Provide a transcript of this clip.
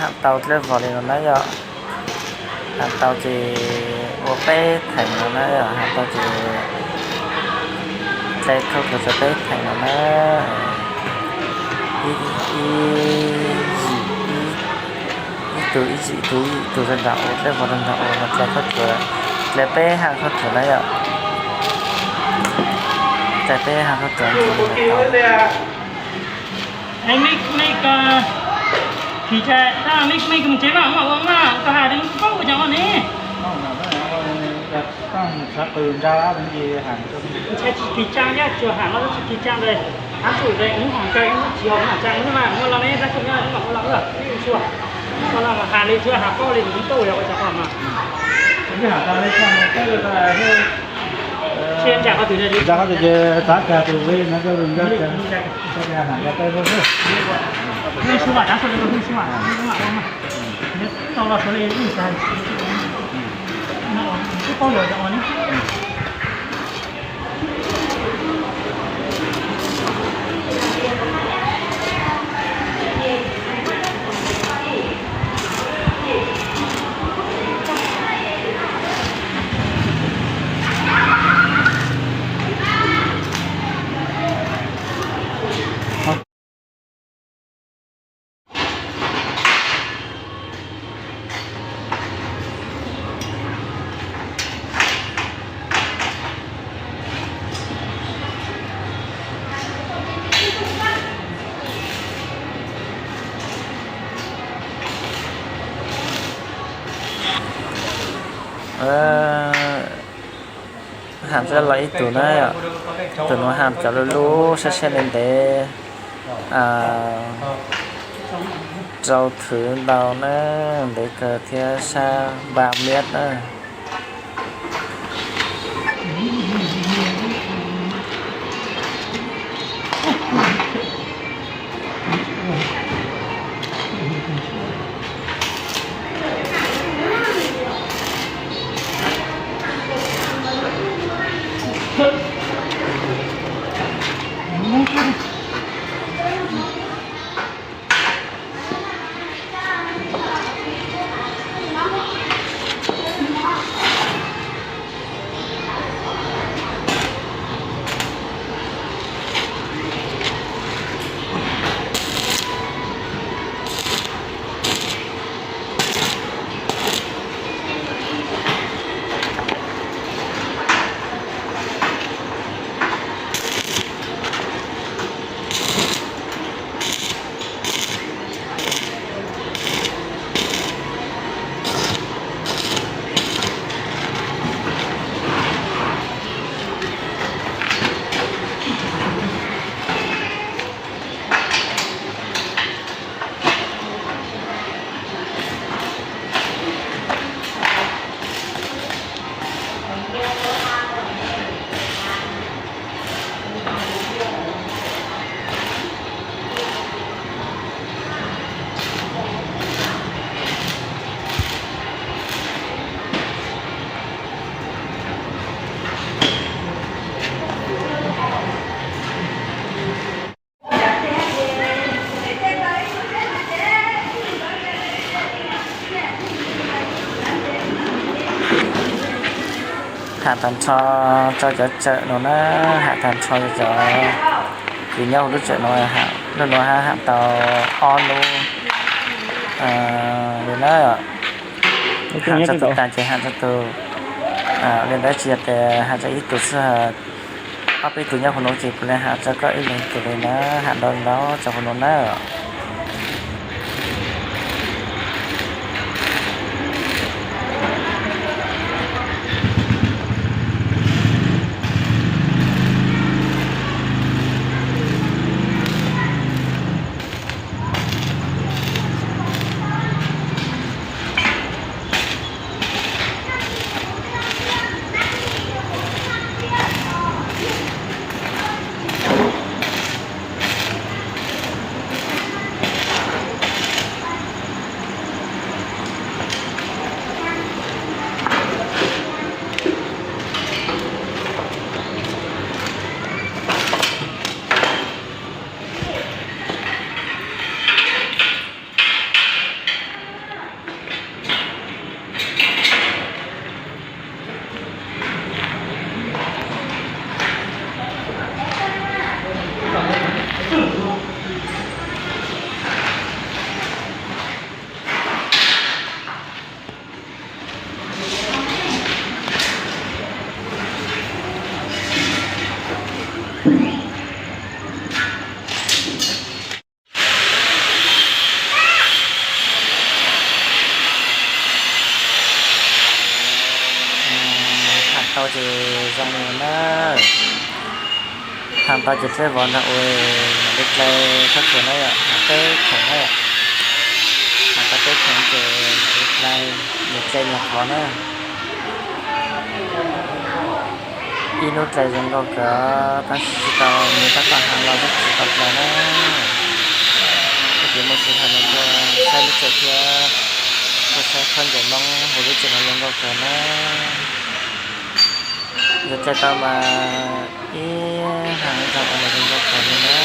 Ham tau dlej vog li no na yom. Ham tau ces ua peb theem no na yom, ham tau ces dlej khaub dluav rau peb theem no na. Ib, ib, ib tug ib yim, ib tug ib yim, ib tug rau nram ua, dlej vog rau nram ua, mas dlej khaub dluav, dlej peb ham khaub dluav na yom. Dlej peb ham khaub dluav. Ê, Mik, Mik, ờ, thì cha, ta Mik, Mik, mình chế mạo mạo mạo mạo, có hàng đến không có nhà con ấy. Không, mà nó, ờ, đang xả từ ra đó, mình gì hàng cho mình. Mình sẽ chỉ kỳ trang nhá, chưa hàng nó chỉ kỳ trang đây. Áp dụng đây, những hàng chơi, những chỉ hộp hàng trang, nhưng mà mua lon đấy, giá trị nhá, nhưng mà mua lon nữa, ví dụ xua. Mua lon mà hàng đi chưa, hàng có đi, mình tô được, ôi, chả còn mà. Không biết hàng ta lấy sao mà cái là, ờ, Ntsia ko tw, ntsia ko tw ces tav kag tus li no, koj li ntsia ko, koj hais ko tau xwb. Hnub xwb mas, tav xwb hnub xwb mas, hnub xwb mas, tau los suav li ib tag, ib pob yog cov no ne. Ham txawj los ib tug na, tus nuav ham cov lub lub sab sab ntev ntev, rau thwv ntau na, ntev kawg thiab sab npa miab na. Ham tag nrho rau cov tsawm no na, ham tag nrho rau cov kws nyob huv lub tsawm no, lub nuav ham tau ob lub li na. Ham tso tug tag ces ham tso tug li ntawd, tsis yog tias ham tso ib tug xwb, ob peb tug nyob huv nuav ces kuv le ham tso koj ib leeg tug li na, ham ntau ntau tso huv nuav na. Ces zoo li na, haas tau ces dlej vov nrog ua, mam li dlej thoob plaws na yom, haas teb khoom na yom, haas tau teb khoom ces mam li dlej, nyias dlej nyias qhov na. Ib hnub dlej zoo nkauj kawg, tab sis tsis tau nyias tab tom haas los twb tsis tau dlej na. Ces muaj sij hawm no tuaj saib lub tsev thiab, tuaj saib khaub ncaws Hmoob hu lub tsev no zoo nkauj kawg na. Yog dlej tau mas ib haas ib tog ua los zoo nkauj kawg li na.